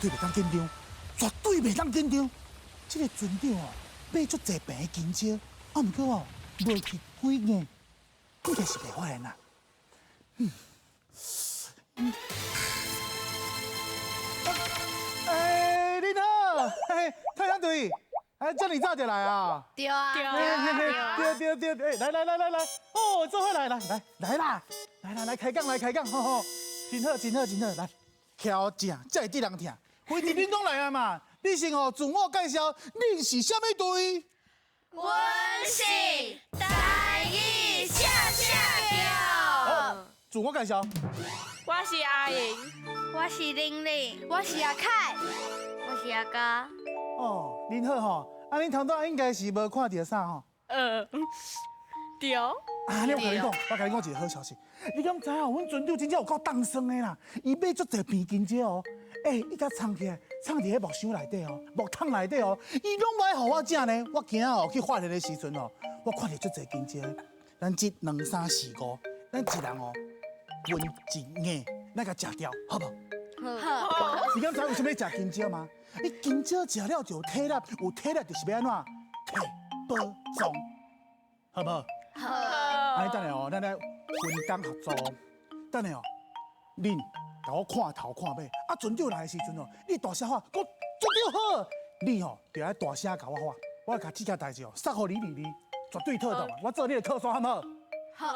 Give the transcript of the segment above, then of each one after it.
對袂當緊張，絕對袂當緊張。這个船長哦，買足濟瓶的金蕉，啊，毋過哦，無去幾眼，應該是袂發現啦。嗯。欸，你好，嘿，太陽隊，哎，遮爾早就來啊？對啊，對對對對，來來來來來，哦，做伙來來來來啦，來來來開講來開講，吼吼，真好真好真好，來，徛正，才會得人疼。非佇恁攏來啊嘛，你先哦自我介紹，恁是啥物隊？阮是台語啥啥叫。自我介紹。我是阿瑩，我是玲玲，我是阿凱，我是阿嘉。哦，恁好吼，啊，恁頭拄應該是無看著啥吼？對。啊，你我共你講，我共你講一个好消息，你敢知影？阮船長真正有夠凍霜的啦，伊買足濟平金蕉哦，欸，伊共藏起來，藏佇彼木箱內底哦，木桶內底哦，伊攏無愛予我食呢。我驚哦去發現的時陣哦，我看著足濟金蕉，咱這兩三四五，咱一人哦分一眼，咱共食掉，好無？好。你敢知為啥物食金蕉嗎？你金蕉食了就有體力，有體力就是欲按怎？提寶藏，好無？好。按呢等下哦，咱來分工合作。等下哦，恁共我看頭看尾，啊，船長來的時陣哦，你大聲喊，講船長好，你吼就愛大聲共我喊，我共這件代誌哦，塞予你你你，絕對妥當。我做你的靠山，好無？好。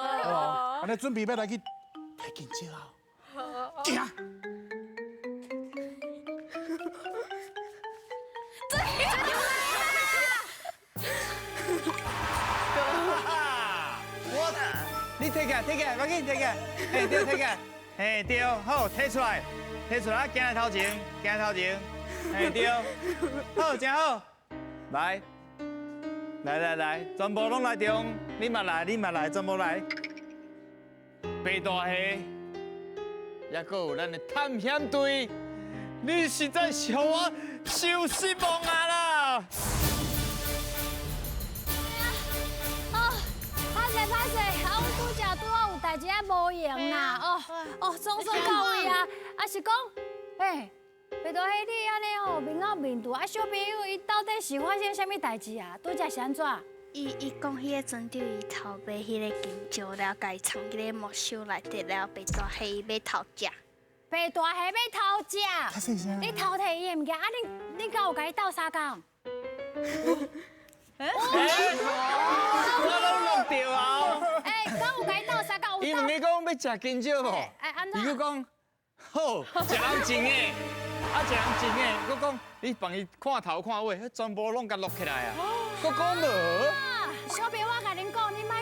按呢準備欲來去提金蕉啊！好。行。我，你提起來，提起來，趕緊提起來，嘿對，提起來，嘿對，好，提出來，提出來，行來頭前，行來頭前，嘿對，好，真好，來，來來來，全部攏來中，你嘛來，你嘛來，全部來，白大蝦，猶閣有咱的探險隊，你實在是予我傷失望啊啦！哦，歹勢歹勢，啊，阮拄才拄好有代誌仔無閒啦，哦哦，總算到位啊，啊是講，欸，白大蝦你按呢吼面敖面拄，啊小朋友伊到底是發生啥物代誌啊？拄才是按怎？伊伊講彼個船長伊偷買彼个金蕉了，共伊藏佇咧木箱內底了，白大蝦伊欲偷食。白大蝦欲偷食，你偷提伊的物件，啊你你敢有共伊鬥相共？我攏弄著啊！欸，敢有共伊鬥相共？伊毋是講欲食金蕉無？伊閣講好，食人真的，啊食人真的，閣講你幫伊看頭看尾，彼全部攏共錄起來啊！閣講無。小朋友，我共恁講，你莫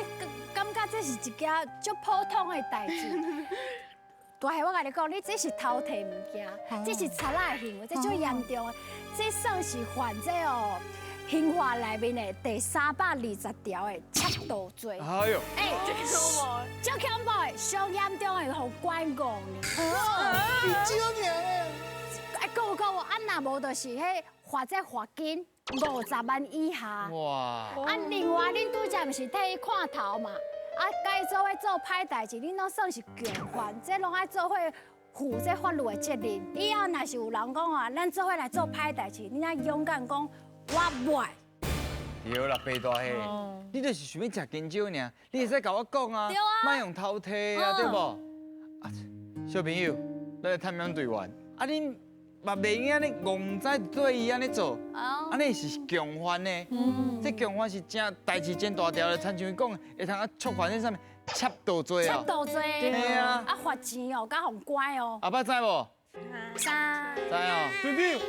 感覺這是一件足普通的代誌。大俠，我共你講，你這是偷提物件，這是賊仔的行為，這足嚴重的，這算是犯這哦刑法內面的第320條的竊盜罪。哎呦，欸，足恐怖的，上嚴重的，予關五年。真少爾咧。哎，講講，啊若無就是彼罰這罰金50萬以下。哇！啊，另外恁拄才毋是替伊看頭嘛？啊，共伊做伙做歹代誌，恁攏算是共犯，這攏愛做伙負這法律的責任。以後若是有人講啊，咱做伙來做歹代誌，恁愛勇敢講，我袂。對啦，白大蝦，你就是想欲食金蕉爾，你會使共我講啊，莫用偷提啊，對無？啊，小朋友，咱的探險隊員，啊恁嘛袂用按呢戇知對伊按呢做，按呢是共犯呢。這共犯是真代誌真大條的，親像伊講，會通啊觸犯這啥物竊盜罪啊。竊盜罪。對啊。啊，罰錢哦，佮予關哦。阿爸知無？知。知哦。船長，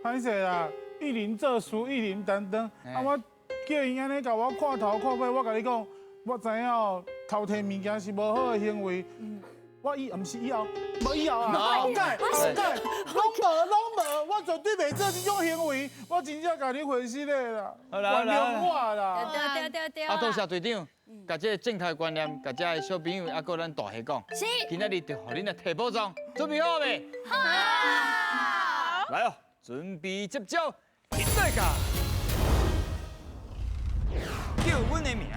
歹勢啦，一人做事一人擔當。啊，我叫伊按呢共我看頭看尾，我共你講，我知影哦，偷提物件是無好的行為。我以毋是以後，無以後啊，毋敢，毋敢，攏無，攏無，我絕對袂做這種行為，我真正共你回失禮啦，原諒我啦。對對對對。啊，多謝隊長，共這个正確觀念，共這个小朋友，啊，閣咱大蝦講。是。今仔日就予恁來提寶藏，準備好未？好。來哦，準備接招，起來噶。叫阮的名，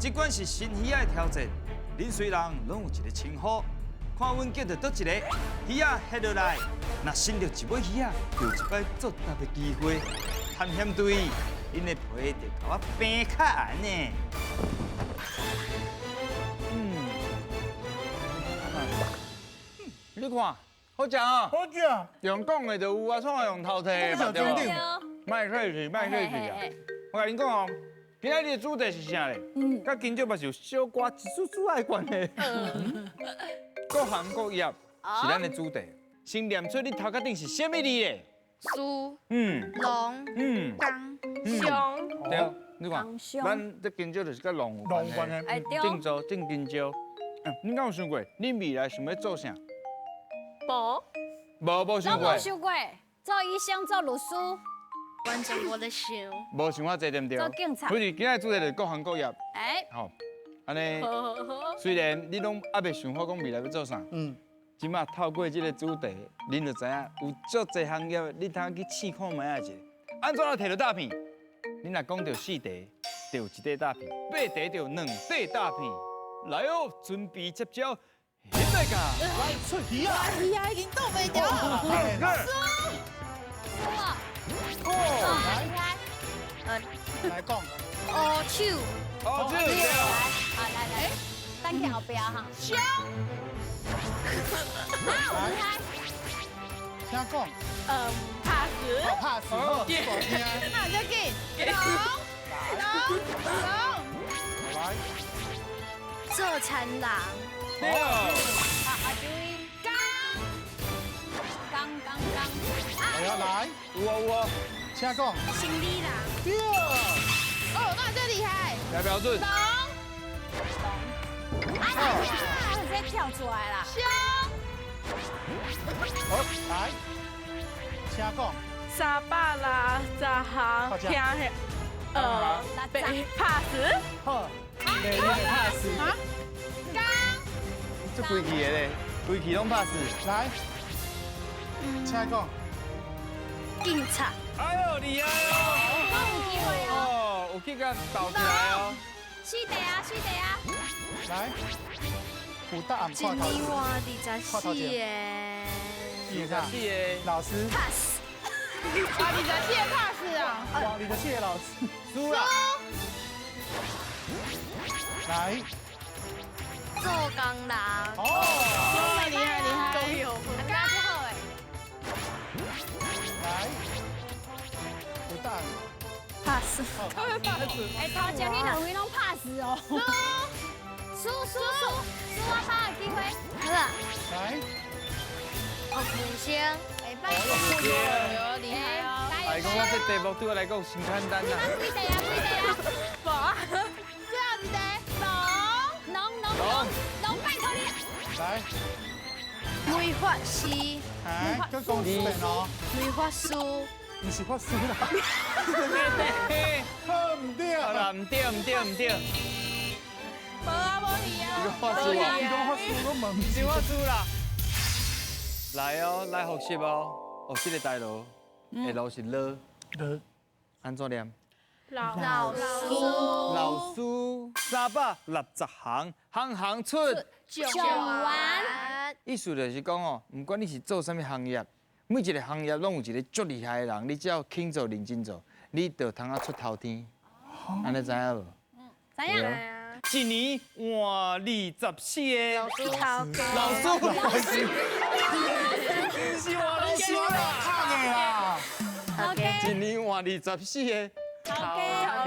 這款是新魚仔的挑戰，恁雖人攏有一个稱呼。看阮叫著佗一個魚仔翕落來，若伸著一尾魚仔，就有一擺作答的機會。探險隊，𪜶的皮就共我平較硬呢。嗯，你看，好食哦。好食。用講的就有啊，創用偷提嘛，對無？莫客氣，莫客氣啊！我共恁講哦，今仔日的主題是啥咧？嗯，佮今朝嘛是有小可一絲絲的關係。各行各業是咱的主題。先念出你頭殼頂是啥物字咧？書。農。工。商。對，你看，咱這今朝就是佮農有關係。哎對。種作種香蕉。你敢有想過，你未來想欲做啥？無。無無想過。攏無想過，做醫生、做律師。完全無咧想。無想遐濟對毋對？做警察。不是，今仔主題就是各行各業。哎。好，按呢，雖然你攏猶未想好講未來欲做啥，這馬透過這个主題，恁就知影有足濟行業，你通去試看覓仔一下。按怎來提著詐騙？恁若講著四題，就有一塊詐騙；八題就有兩塊詐騙。來哦，準備接招，翕來噶！來出魚仔！魚仔已經擋袂牢。哦，來，來講。烏手。烏手。來來來，等去後壁哈。雙。來，請講。拍死。拍死，好，大聲。那就緊。龍龍龍。來。做田人。對。啊啊，注意。剛。剛剛剛。來啊來。有啊有啊。請講。生理人。對。哦，那最厲害。來標準。龍。啊！直接跳出來啦。雙。好，來，請講。 360行，聽下，被拍死。好，被拍死。剛。這規氣的咧，規氣攏拍死。來，請講。警察。哎呦，厲害哦！有機會哦。哦，有去共鬥起來哦。四題啊，四題啊。來，有答案。一年換24個。 24個老師。 pass。哇，24個 pass 啊！哇，24個老師。輸啦。來。做工人。哦。厲害厲害。都有。剛好誒。來。有答案。 pass。哎，頭前彼兩位攏 pass 哦。輸輸輸輸，我把握機會。好啦。來。哦，五星。哎，拜有厲害哦。哎，講我這題目對我來講真簡單啦。幾題啊？幾題啊？無啊。最後一題，龍龍龍龍龍，拜託你。來。魔法師。哎，閣講一遍哦。魔法師。毋是法師啦。好毋對。好啦，毋對毋對毋對。無啊，無去啊。你講法師啊？你講法師，我問毋是法師啦。來哦，來複習哦。哦，這个台羅，下路是羅。羅。按怎念？老師。老師。360行，行行出狀元。意思就是講哦，毋管你是做啥物行業，每一个行業攏有一个足厲害的人，你只要肯做、認真做，你就通啊出頭天。按呢知影無？知影。一年換24个頭家。老師，老師，毋是換老師啦，的啦。頭家。一年換24个頭家。啊，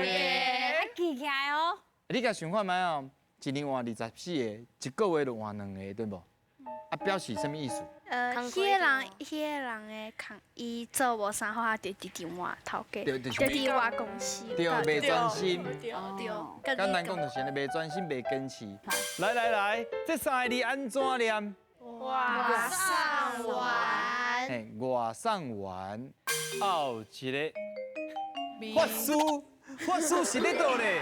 記起來哦。你共想看覓哦？一年換24个，一个月就換兩个，對無？啊，表示啥物意思？彼个人，彼个人的工，伊做無啥好，就直直換頭家，就佇換公司。對，袂專心。對對。簡單講就是按呢，袂專心，袂堅持。來來來，這三个字按怎念？外送員。嘿，外送員。後一个法師，法師是咧佗咧？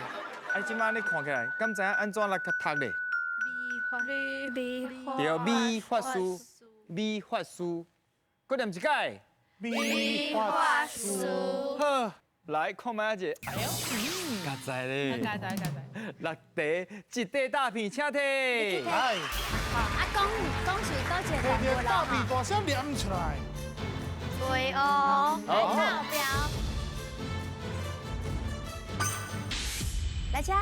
啊，這擺你看起來，敢知影按怎來讀咧？美法。對，美法師，美法師，閣念一擺。美法師。好，來看覓仔者，哎呦，加在咧，加在加在。六塊一塊大片，請提。來，啊，講講是倒一個摕動物個大啦片大聲念出來。對哦。吼。来，靠標。來吃。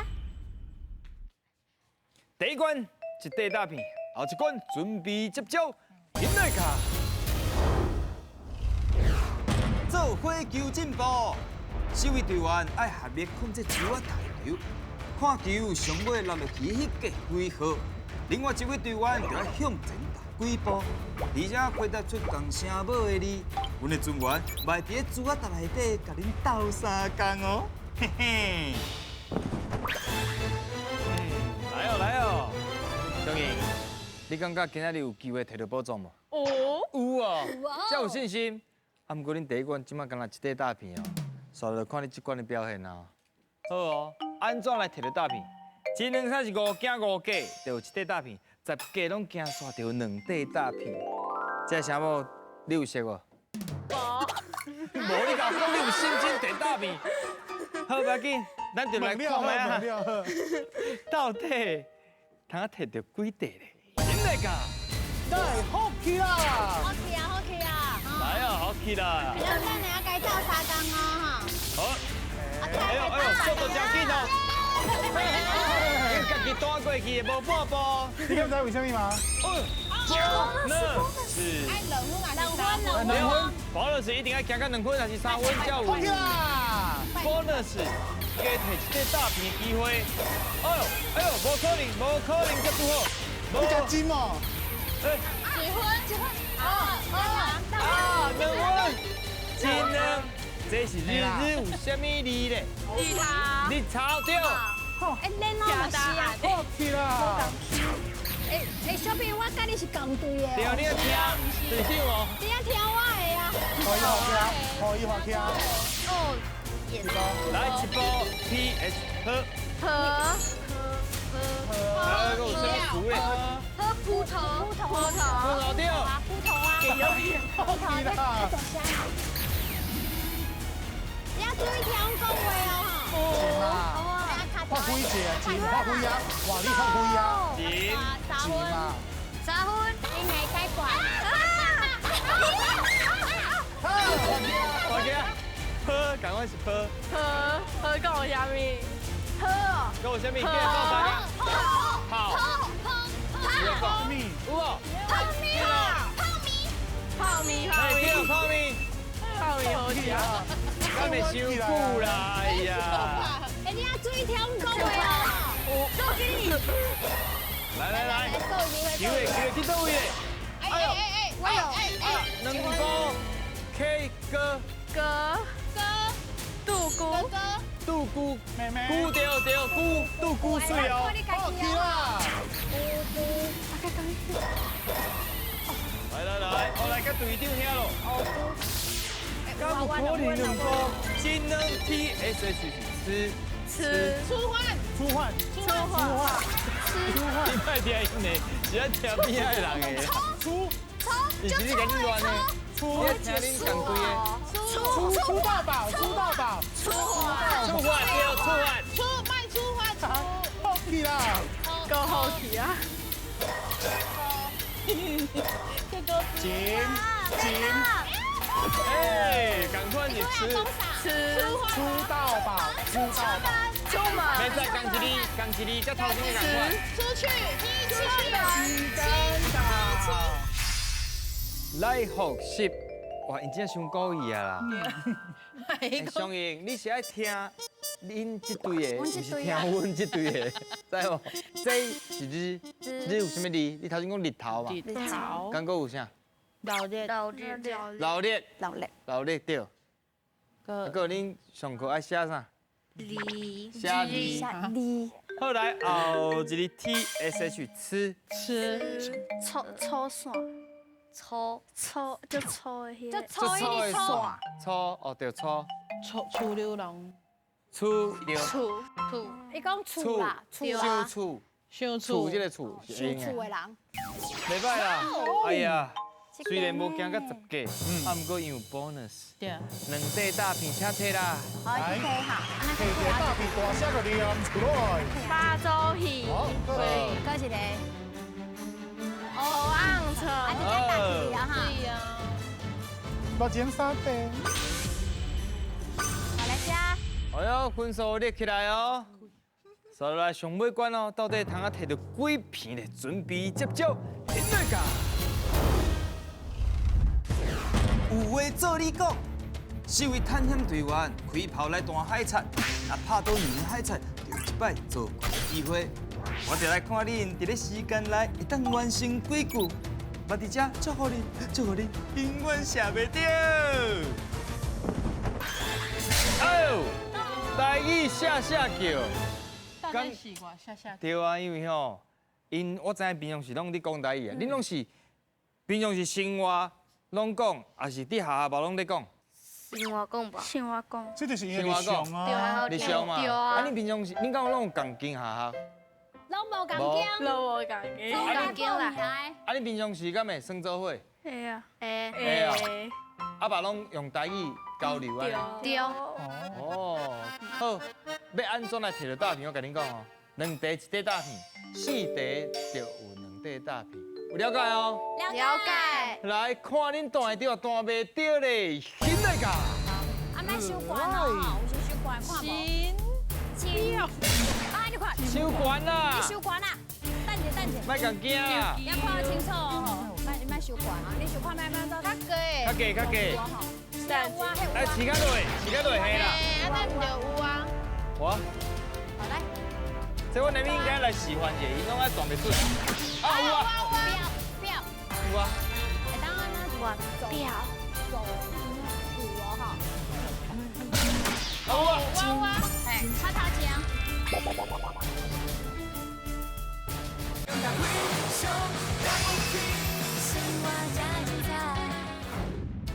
第一關一塊大片，後一關準備接招，忍來卡。做伙求進步，四位隊員愛合力控制球仔投球，看球上尾落落去彼个几號，另外一位隊員就愛向前踏幾步，而且回答出仝聲母的字。阮的船員嘛會佇咧珠仔塔內底共恁鬥相共哦，嘿嘿。來哦來哦，小英，你感覺今仔日有機會摕著寶藏無？有。有哦，遮有信心。啊，毋過恁第一關這擺干焦一塊大片哦，煞來看你這關的表現啊。好哦，按怎來摕著大片？一、兩、三、四、五，行五格就有一塊大片；十格攏行煞就有兩塊大片。這聲母你有識無？無。無你共我講你有信心摕大片。好，無要緊，咱就來看覓啊。到底通摕著幾塊咧？真的假？來，好起啦！好起啊，好起啊！來啊，好起啦！等下該鬥相共哦，哈。好。哎呦哎呦，速度真緊哦！你家己帶過去的，無半步。你敢知為啥物嗎？bonus。愛兩分兩分，兩分。bonus 一定愛行到兩分，還是三分才有。好起啦！bonus，加摕一塊大片的機會。哎呦哎呦，無可能，無可能這拄好。你食金哦？哎。幾分？幾分？啊啊，兩分，一兩，這是日日有啥物字咧？日頭。日頭對。哎，恁攏嘛是啊。好起啦！哎哎，小編，我佮你是仝隊的。對，你愛聽隊長哦。你愛聽我的啊。可以可以，可以。哦，也是。來一步 P S 喝。喝。喝。喝有啥物詞咧？喝葡萄。葡萄。葡萄。葡萄對。葡萄啊。葡萄在大声。你要注意聽阮講話哦，哈。發揮者，真發揮啊！哇，你發揮啊！真。三分。三分。你來解決。我記啊，喝，仝款是喝。喝，喝講有啥物？喝哦。講有啥物？叫做啥？泡。泡。泡米。有無？泡米。泡米。泡米。泡米。泡米。泡米好食。敢會傷久啦？哎呀。哎，你要注意聽阮講話哦。都給你。來來來，機會機會去佗位咧？哎哎哎，我有。兩步 K 歌。歌。歌。杜姑。杜姑。妹妹。姑對對姑，杜姑水哦。好起啦！來來來，我來佮隊長遐咯。敢有可能兩步？技能 T S H 是吃。吃。出汗。出汗。出汗。出汗。你莫聽𪜶的，是咱聽邊仔的人的。出。伊是你共恁亂的。出。你聽恁仝隊的。出出大寶，出大寶。出汗。出汗對，出汗。出賣出汗出。好起啦！夠好奇啊！金金。哎，仝款是吃吃出大寶，出大寶。出門。袂使仝一字，仝一字，佮頭前的仝款。出去，出去，來複習，哇，𪜶真正傷故意啊啦！相英，你是愛聽恁這隊的，毋是聽阮這隊的，知無？這是日，日有啥物字？你頭先講日頭嘛？日頭。敢閣有啥？老熱。老熱。老熱。老熱。老熱對。啊，閣恁上課愛寫啥？字。寫字。字。後來後一个 T S H 吃。吃。粗粗線。粗粗就粗的彼個。就粗的粗。粗哦對粗。粗粗溜人。粗對。厝厝。伊講厝啦，厝啊。厝。想厝這個厝。想厝的人。袂歹啦，哎呀。雖然無行到十格，啊，毋過因有 bonus。對。兩塊大片，請提啦。好，去提哈。提一個大片大聲個念出來。八周戲。好，過一個。哦，紅橙。啊，就這大片了哈。對啊。目前三塊。好來吃。哎喲，分數列起來哦。接來上尾關哦，到底通啊提著幾片咧？準備接招，現在㗎。有話做你講，四位探險隊員開炮來彈海賊，若拍到兩个海賊，就有一擺做球的機會。我就來看恁佇咧時間內會當完成幾句。我佇遮祝福恁，祝福恁永遠射袂著。哎呦，台語下下叫。到底是我下下。對啊，因為吼，𪜶我知影平常時攏咧講台語啊，恁攏是平常時生活攏講，抑是佇學校嘛攏咧講？生活講吧。生活講。這就是伊的日常啊。日常嘛。啊，恁平常時，恁敢有攏有仝間學校？攏無仝間。攏無仝間。仝間啦。啊，恁平常時敢會耍做伙？會啊。會。會啊。啊，嘛攏用台語交流啊？對。哦，好，欲按怎來提著大片？我共恁講哦，兩塊一塊大片，四塊就有兩塊大片，有了解哦？了解。來看恁彈會著，彈袂著咧，現在㗎。啊，莫傷懸哦，有時傷懸看無。真。啊，你看。傷懸啦。你傷懸啦，等者等者。莫共驚啊。你看清楚哦，莫你莫傷懸啊，你傷看莫莫走。較低。較低較低。來，時間落，時間落，嘿啦。啊，咱毋就有啊。我。好來。這阮那邊應該來示範一下，伊攏愛彈袂準。啊有啊。表表。有啊。會當按怎走？走有哦吼。有啊。有啊。嘿，較頭前。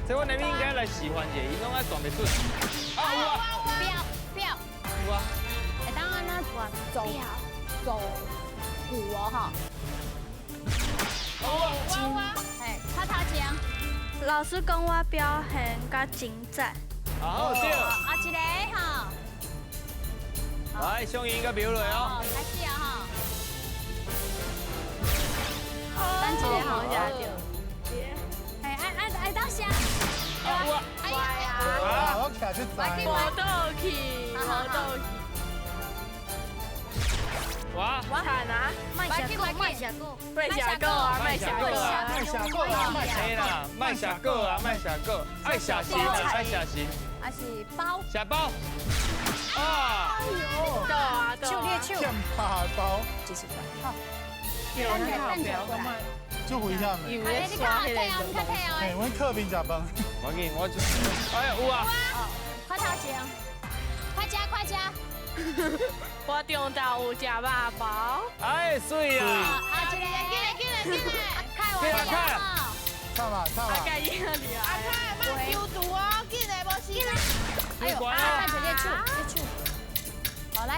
這阮那邊應該來示範一下，伊攏愛彈袂準。啊有啊。表表。有啊。會當按怎走？走有哦吼。有啊。有啊。嘿，較頭前。老師講我表現較精彩。好對。啊，一個吼。來，小英甲表落哦。開始啊吼。等一個吼。哎哎哎哎，等下。有啊。哎呀。我徛出在。無倒去，無倒去。哇！慘啊！賣食果，賣食果，賣食果啊！賣食果啊！賣食果啊！賣食啦！賣食果啊！賣食果，愛食心啊！愛食心。還是包？食包。啊！倒啊！手你的手。欠拍包。繼續好。等者等者過來。就危險的。哎，你較退哦，你較退哦。哎，阮靠邊食飯。無要緊，我就。哎呀，有啊。快頭前，快食快食。我中晝有食肉包。哎，水啊！啊，一個，進來進來進來，開我開。唱嘛唱嘛。阿蓋伊啊！阿凱，莫丟毒哦，緊來無時間。哎呦，啊，等者你的手，你的手。好來。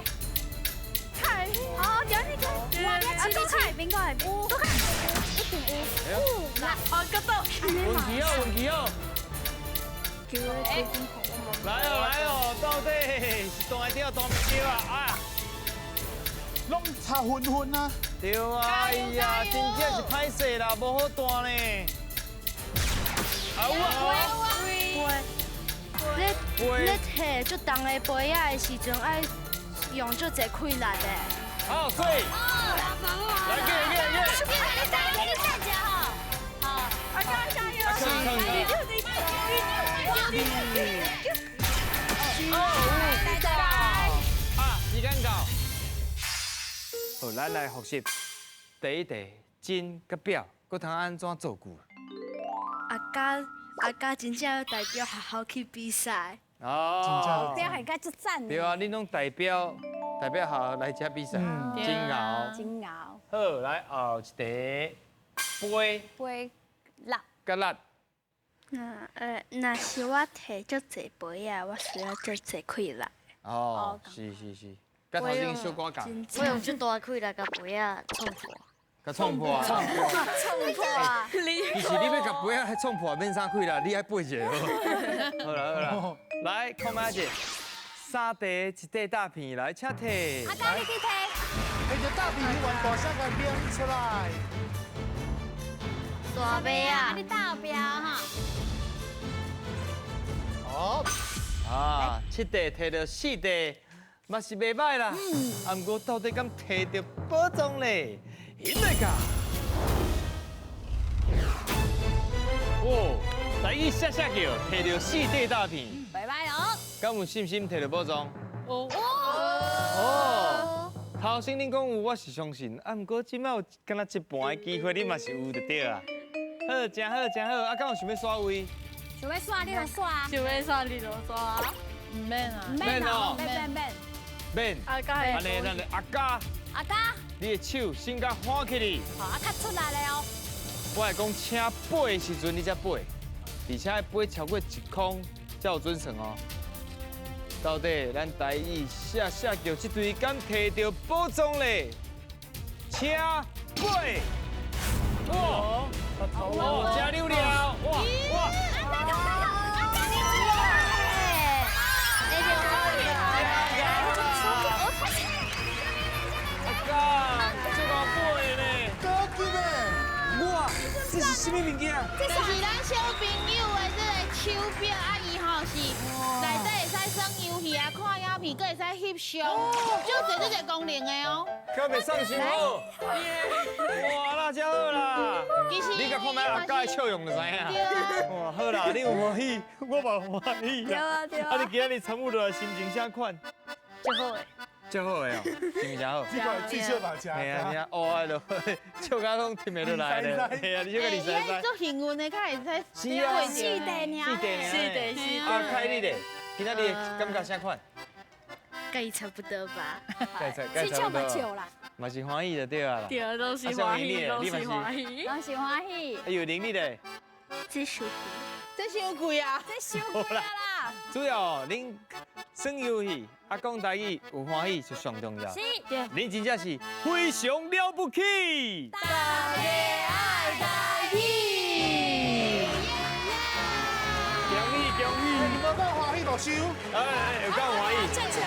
開。好，等你開。哇，你試你試，邊個係邊？有，一定有。有，來，哦，個倒去。運氣好，運氣好。來哦來哦，到底是彈會著彈袂著啊？啊！攏差分分啊！對啊，哎呀，真正是歹勢啦，無好彈呢。啊有啊！你你提足重的杯仔的時陣，愛用足濟氣力的。好，水。來，給給給。你等你等者吼。好。啊，加油！啊，時間到。好，咱來複習第一題，真佮表，閣通按怎造句？阿嘉阿嘉真正代表學校去比賽。哦，表現甲足讚。對啊，恁攏代表代表學校來遮比賽，真𠢕。真𠢕。好，來後一題，杯杯力。佮力。那若是我提足濟杯仔，我需要足濟氣力。哦，是是是，佮頭前小可仝。我用足大氣力共杯仔創破。共创破。创破，创破啊！其实你欲共杯仔创破免啥气啦，你爱背一下好。好啦好啦，来看覓者，三块一块大片来，请提。阿嘉你去提。提著大片，你原大声共念出来。大尾啊！你大标哈。好。啊，七块提著四块，嘛是袂䆀啦。啊，毋过到底敢提著宝藏咧？来个！哦，台语下下叫，提著四块大片，袂䆀哦。敢有信心提著宝藏？有。哦。头先恁讲有，我是相信。啊，毋过这摆有敢若一半的机会，你嘛是有就对啊。好，真好，真好。啊，敢有想欲刷位？想欲刷你就刷。想欲刷你就刷。毋免啊。免哦，免免免。免。阿嘉。按呢，咱的阿嘉。阿嘉。你的手先共翻起来。好，啊，较出力咧哦。我会讲，请飞的时阵你才飞，而且爱飞超过一空才有准算哦。到底咱台语下下叫这队敢提著宝藏咧？请飞！哇！哦，真溜了！哇哇！阿嘉，这个飞咧！高级的！哇，这是啥物物件？这是咱小朋友的这个手表，啊，伊吼是内底会使耍游戏啊，看影片，阁会使翕相，足济足济功能的哦。可袂送伤好。哇，那真好啦！其实你共看觅阿嘉的笑容就知影。哇，好啦，你有欢喜，我嘛欢喜。对啊对啊。啊，你今日参与落来心情啥款？足好的。足好的哦，是毋是真好？这个最少嘛，食。嘿啊，你啊，哦，哎，笑甲拢停袂落来咧。嘿啊，你笑甲二三三。足幸运的，较会使。是啊，四块尔。四块尔。四块四。啊，凯你咧，今仔日感觉啥款？佮伊差不多吧。这笑嘛笑啦。嘛是欢喜就对啊啦。对，拢是欢喜，拢是欢喜，拢是欢喜。哎呦，玲你咧？这伤贵，这伤贵啊！这伤贵啊啦！主要恁耍游戏，啊讲台语有欢喜是上重要。是，恁真正是非常了不起。大家爱台语。恭喜恭喜！你无够欢喜就收。哎，有够欢喜。正常。